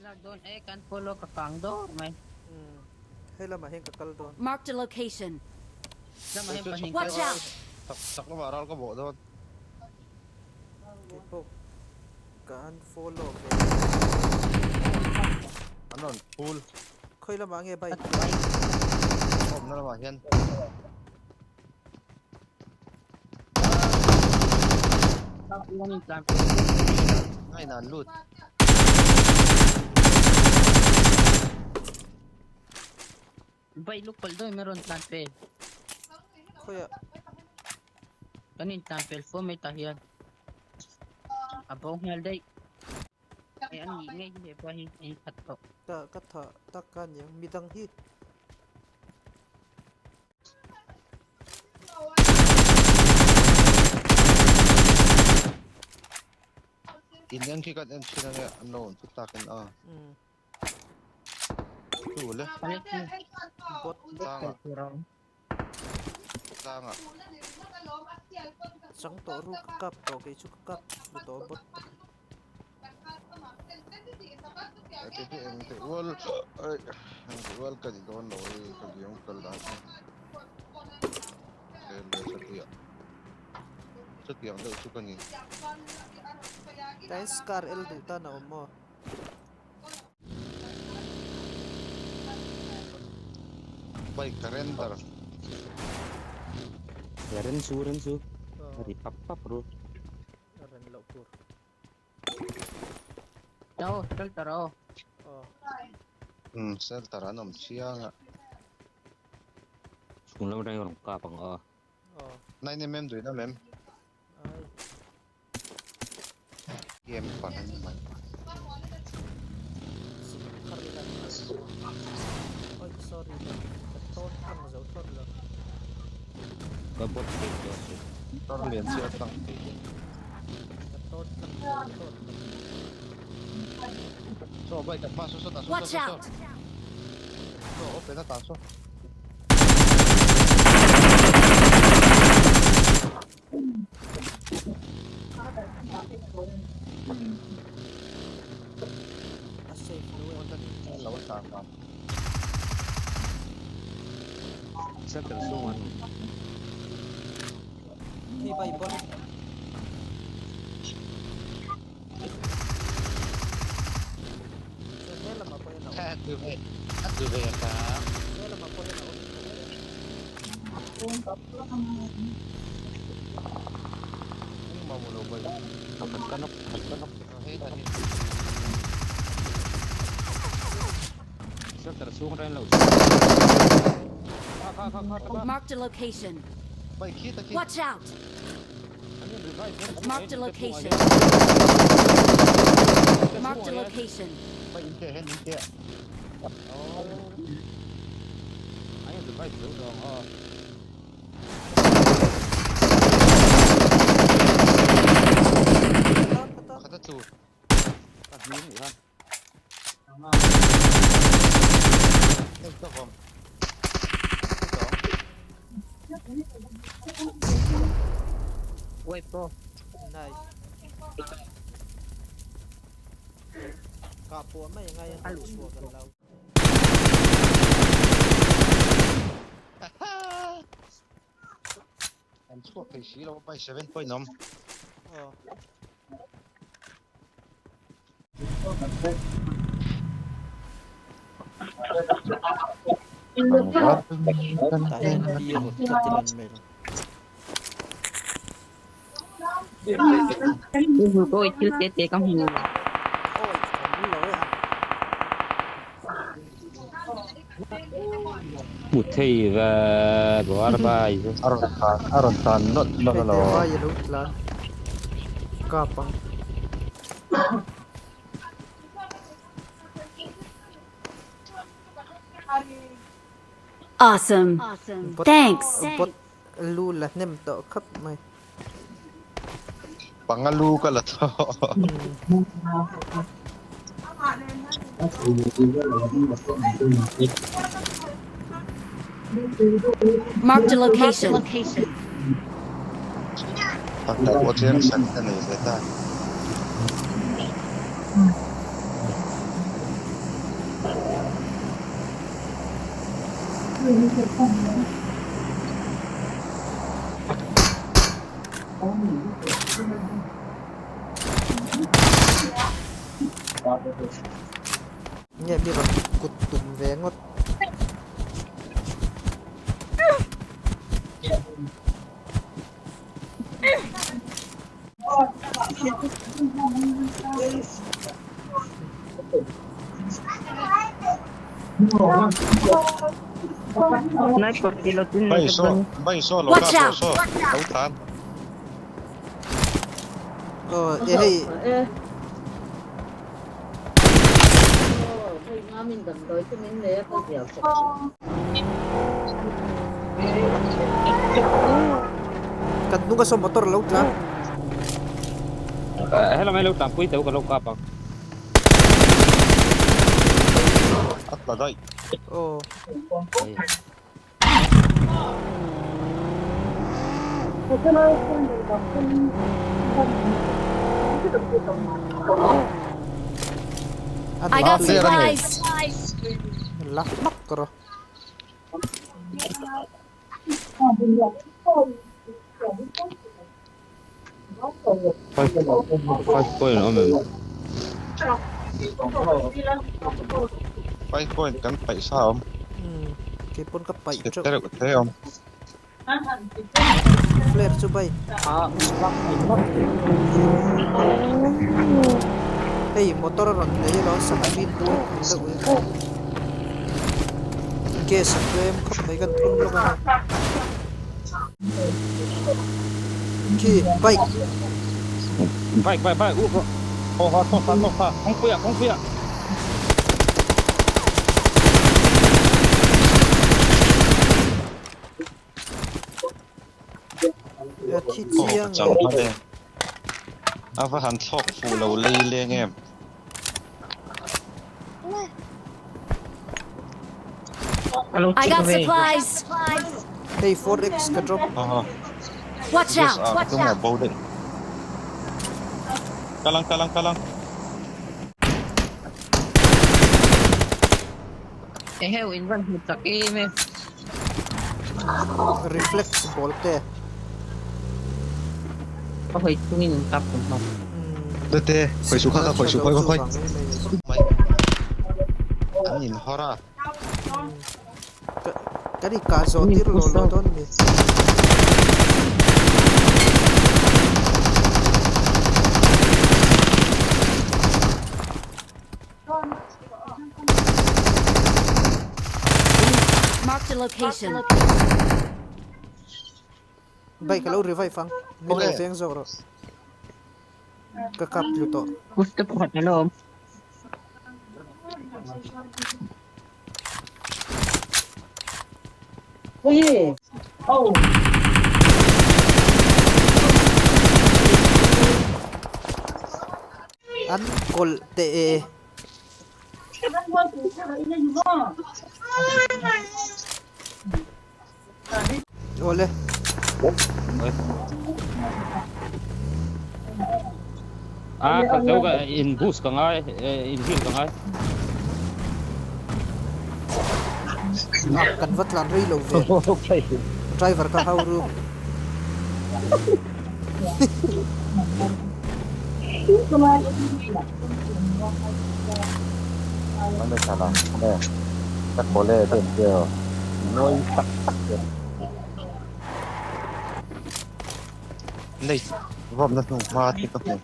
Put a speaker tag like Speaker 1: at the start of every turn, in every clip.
Speaker 1: Lak dawn e kan follow ka kang dawr mai.
Speaker 2: Umm hei lamah hian ka kal dawn.
Speaker 3: Marked a location.
Speaker 1: Lamah hian pahnih
Speaker 3: Watch out!
Speaker 4: Chak chak lamah ral ka bawh dawn.
Speaker 2: Keipawh ka an follow ve.
Speaker 4: An rawn phul.
Speaker 2: Khawi lamah nge bike?
Speaker 4: Awmna lamah hian. Ngai nan lut.
Speaker 1: Bai luk pal doi me rawn tlan pe.
Speaker 2: Khoya.
Speaker 1: Kan in tlan pel fo mai tah hian. A bo nghal daih. Hei an nih ngei hi hepa hi in khat tawh.
Speaker 2: Ka ka tha tak ka niang midang hi.
Speaker 4: In en khi kan en thin ange an lo awm thut takin a. Tu le.
Speaker 2: Bot
Speaker 4: Tlangah. Tlangah.
Speaker 2: Chang tawh ru ka kap tawh kei chu ka kap thlu tawh bot.
Speaker 4: Ati hi eng te ual ai eng te ual ka ni dawn lo ei ka liam kal dan hi. Tlem le chutiang chutiang deuh chu ka ni.
Speaker 2: Tain scar el duh tan a awm maw?
Speaker 4: Bike ka renter.
Speaker 5: Ren chu ren chu ri pap pap ru.
Speaker 2: Ren loh tur.
Speaker 1: Aw, shelter aw.
Speaker 2: Aw.
Speaker 4: Um, shelter an awm chiang a.
Speaker 5: Chhung lam atangin rawn kap ang aw.
Speaker 2: Aw.
Speaker 4: 9mm duin a mem.
Speaker 2: Ai.
Speaker 4: Game pan an ni mai.
Speaker 2: Sim thar ila. Oi, sorry. Ka tawn tlang zo thawt lo.
Speaker 5: Ka bot thei tawh a si.
Speaker 4: Motor lian chi a tlang thei tawh.
Speaker 2: Ka tawn tlang zo thawt lo.
Speaker 4: Saw bike at hma saw saw tah saw
Speaker 3: Watch
Speaker 4: saw saw
Speaker 3: out!
Speaker 4: saw open a tah saw.
Speaker 2: A safe lo e.
Speaker 4: Lo a tlan dan.
Speaker 5: Shelter chhung an awm.
Speaker 2: Khi bai bot. Chuan he lamah pawh hian a awm.
Speaker 4: A tu ve a tu ve ka.
Speaker 2: He lamah pawh hian a awm.
Speaker 3: Marked a location. Watch out! Marked a location. Marked a location.
Speaker 4: Pakhat a tlu.
Speaker 5: Ka hlim nih kha.
Speaker 4: Hei ka vawm.
Speaker 1: Wait bro.
Speaker 2: Nice. Kah puah mai angai an rawn chhuak an lo.
Speaker 4: An chhuak thei si lo by 7 point awm.
Speaker 2: Aw. Tah hian pi rut ka ti lan mai lo.
Speaker 1: Oi thil te te ka hmu.
Speaker 2: Oi ka hmu lo e a.
Speaker 5: Hmu thei ve buar bai chu.
Speaker 4: A rawn tlan a rawn tlan nawlh nawlh
Speaker 2: Hei
Speaker 4: alawm.
Speaker 2: te vai alo tlan kap ang.
Speaker 3: Awesome.
Speaker 2: Bot
Speaker 3: Thanks.
Speaker 2: bot lu la hnem tawh khap mai.
Speaker 4: Panga lu ka la tawh.
Speaker 3: Marked a location.
Speaker 4: Tak tak pawh chiang sak ka nei ve ta.
Speaker 2: Nge mi rawn kut tum ve ngawt.
Speaker 1: Sniper guillotine
Speaker 4: Bay saw bay saw lo
Speaker 3: Watch
Speaker 4: ka
Speaker 3: out!
Speaker 4: saw lo tlan.
Speaker 2: Aw e hei. Kan hnung a saw motor lo tlan.
Speaker 5: Helai mai lo tlan pui teuh ka lo kap ang.
Speaker 4: A tla daih.
Speaker 2: Aw.
Speaker 3: I got supplies.
Speaker 2: La hmak rawh.
Speaker 5: Five point awm em?
Speaker 4: Five point kan paih sa awm.
Speaker 2: Umm keipawn ka paih teuh.
Speaker 4: Te reuh te awm.
Speaker 2: Flare chu bai. Hei motor a rawn nei alo screen deuh deuh hi. Gas a tlem khawp mai kan thun lawk a. Khi bike.
Speaker 5: Bike bike bike u aw ha tawk tha tawk tha kawngpui ah kawngpui ah.
Speaker 2: Thi chiang
Speaker 4: e. A va han thlawk fuh lo lei leng em.
Speaker 3: I got supplies.
Speaker 2: Hei 4x ka drop.
Speaker 3: Watch out. Watch out.
Speaker 4: Kalang kalang kalang.
Speaker 1: Eheu in van hmu tak em e.
Speaker 2: Reflex ball te.
Speaker 1: Ka hawi chungin an kap kum hau.
Speaker 4: Tete, khawi su kha kha khawi su khawi khawi. An in hawr a.
Speaker 2: Kan in kah zawh tir lo lo dawn a ni.
Speaker 3: Marked a location.
Speaker 2: Bike a lo revive ang. Min lo veng zawk rawh. Ka kap tlu tawh.
Speaker 1: Gusto pakhat na lawm.
Speaker 2: An kawlh teh e. Awle.
Speaker 5: A khat deuh ka in boost ka ngai in heal ka ngai.
Speaker 2: Kan va tlan rei lo ve. Driver ka hau ru.
Speaker 4: Nei vawmna hnu hma te ka hmu.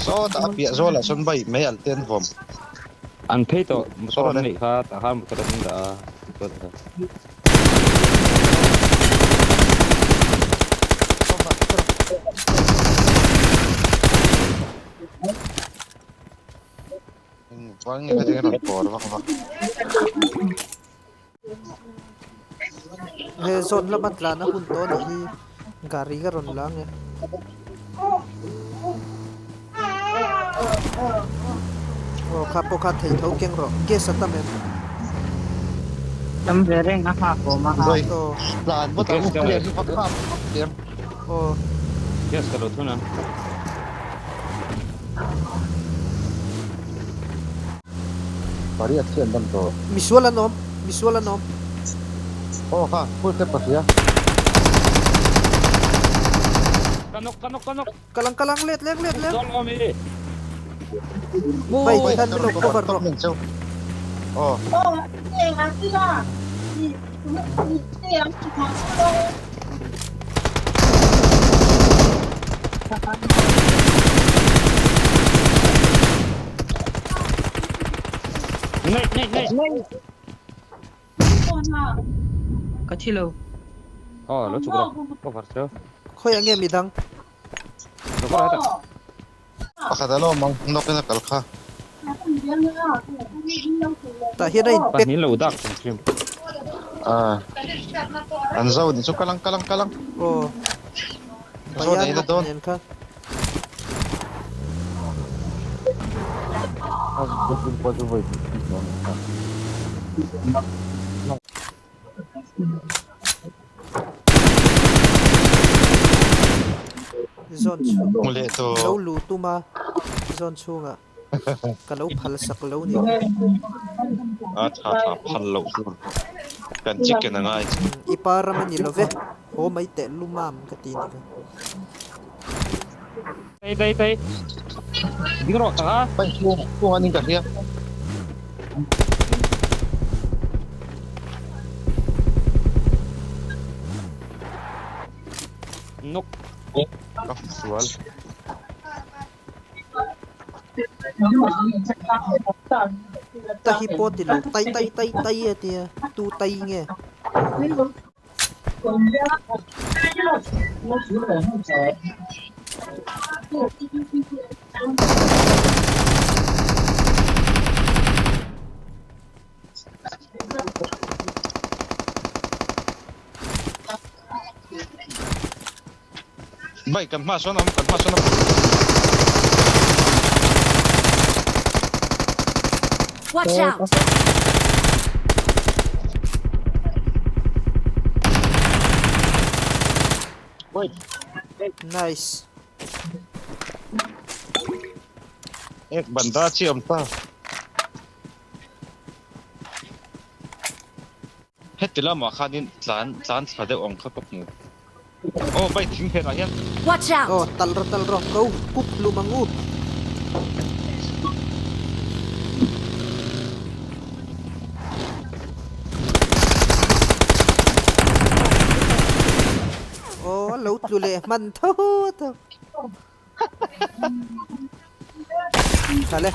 Speaker 4: Sawtah a piah zawlah sawn bai mai al te an vawm.
Speaker 5: An phei tawh motor an neih kha tah khan motor an dah a.
Speaker 4: Engvang nge hetiang rawn kawr vak vak.
Speaker 2: He zawn lama tlan a hun tawh anih hi gari ka rawn la ang e. Aw kha pawh kha thei tho keng rawh gas a tam em.
Speaker 1: Tam ve reng a nghak awm a.
Speaker 2: Aw.
Speaker 4: Tlan vawt ang u player hi vak vak em.
Speaker 2: Aw.
Speaker 5: Gas ka lo thun a.
Speaker 4: Pariat hi an dam tawh.
Speaker 2: Misual an awm, misual an awm.
Speaker 4: Aw kha, full step ka hria.
Speaker 5: Ka nawk, ka nawk, ka nawk.
Speaker 2: Kalang kalang let leng let leng.
Speaker 5: Dawn awm i.
Speaker 2: Bai khan min lo cover rawh.
Speaker 4: Aw.
Speaker 5: Nei nei nei.
Speaker 1: Ka thi lo.
Speaker 5: Aw lo chuk rawh. Cover chu.
Speaker 2: Khawi ang nge midang?
Speaker 5: Lo kawr heta.
Speaker 4: Pakhat a lo awm ang, nawk in a kal kha.
Speaker 2: Tah hian a in pek.
Speaker 5: Pahnih lo dak chung thin.
Speaker 4: Ah. An zo ni chu kalang kalang kalang.
Speaker 2: Aw.
Speaker 4: Zo nei na dawn.
Speaker 2: Nen kha. Zawn chhung lo lu tum a zawn chhungah ka lo phal sak lo ni.
Speaker 4: A tha tha phal loh tur kan chicken a ngai.
Speaker 2: I pa ram a ni lo ve, haw mai teh lu mam ka ti ni kha.
Speaker 5: Tei tei tei. Ding rawh tak a.
Speaker 4: Pai chhung chhung anin ka hria.
Speaker 5: Nuk.
Speaker 4: Ka sual.
Speaker 2: Ta hi pawh ti lo tai tai tai tai a tia tu tai nge.
Speaker 4: Bike kan hma sawn a awm kan hma sawn a awm.
Speaker 3: Watch out!
Speaker 2: Nice.
Speaker 4: Ek banda chi awm ta. Heti lamah khanin tlan tlan thla deuh ang kha ka hmu. Aw bike thing phenah hian.
Speaker 3: Watch out!
Speaker 2: Aw tal rawh tal rawh ko kuk hlum ang u. Aw a lo tlu leh hman tho tho. Thale.